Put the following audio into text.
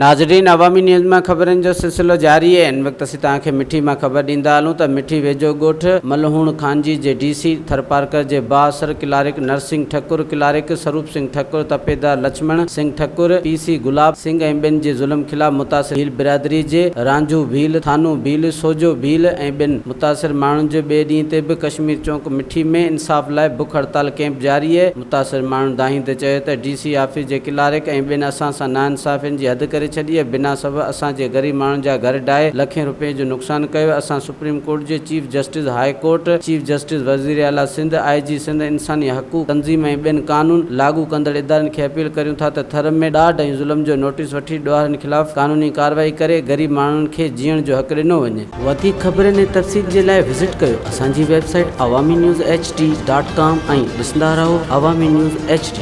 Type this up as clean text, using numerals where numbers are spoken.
ناظرين عوامي نيوز مان خبرن جو سلسلو جاري آهي ان وقت اسين توهان کي مٺي مان خبر ڏيندا هلون ته مٺي ويجهو ڳوٺ ملهوڻ خانجي جي ڊي سي ٿرپارڪر جي بااثر clerk Narsingh Thakur clerk Sarup Singh Thakur Tapedar Lachhman Singh Thakur P C Gulab Singh ۽ ٻين جي ظلم خلاف متاثر ڀيل برادري جي رانجهو ڀيل ٿانو ڀيل سوجو ڀيل ۽ ٻين متاثر ماڻهن جو ٻئي ڏينهن تي به ڪشمير چونڪ مٺي ۾ انصاف لاء بک هڙتال ڪئمپ جاري آهي متاثر ماڻهن دانهيندي چيو ته ڊي سي آفيس جي ڪلارڪ ۽ ٻين اسان سان ناانصافين جي حد ڪري ڇڏي ۽ بنا سبب اسان جي غريب ماڻهن جا گهر ڊاهي لکين روپين جو نقصان ڪيو اسان سپريم ڪورٽ جي chief justice high court chief justice وزير اعليٰ سنڌ آء جي سنڌ انساني حقوق تنظيم ۽ ٻين قانون لاڳو ڪندڙ ادارن کي اپيل ڪريون ٿا ته ٿر ۾ ڏاڍ ۽ ظلم جو نوٽيس وٺي ڏوهارين خلاف قانوني ڪارروائي ڪري غريب ماڻهن کي جيئڻ جو حق ڏنو وڃي. وڌيڪ خبرن ۽ تفصيل جي لاء وزٽ ڪيو اسان جي website Awami news H D dot com ۽ ڏسندا رهو عوامي نيوز ايڇ ڊي.